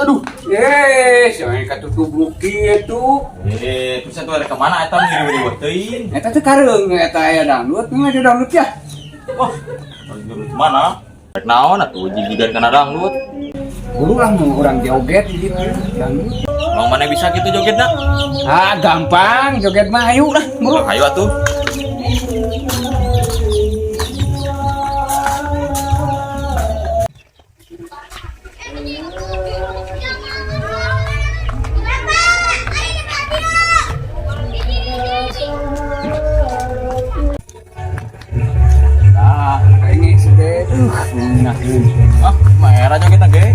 Aduh, eh, siapa yang katutup kitu? Eh, terus atuh ada kemana eta ngiriweuh teuing? Eta teh kareung eta aya dangdut, nu ada dangdut ya. Wah, dangdut mana? Rek naon atuh jigigan kana dangdut? Buru lah mau orang joget gitu dangdut. Emang mana bisa gitu jogetna? Ah, gampang joget mah ayo lah, buru. Ayo atuh. Ah, ini sudah ngeunaheun. Ah, mah era jogetna ge.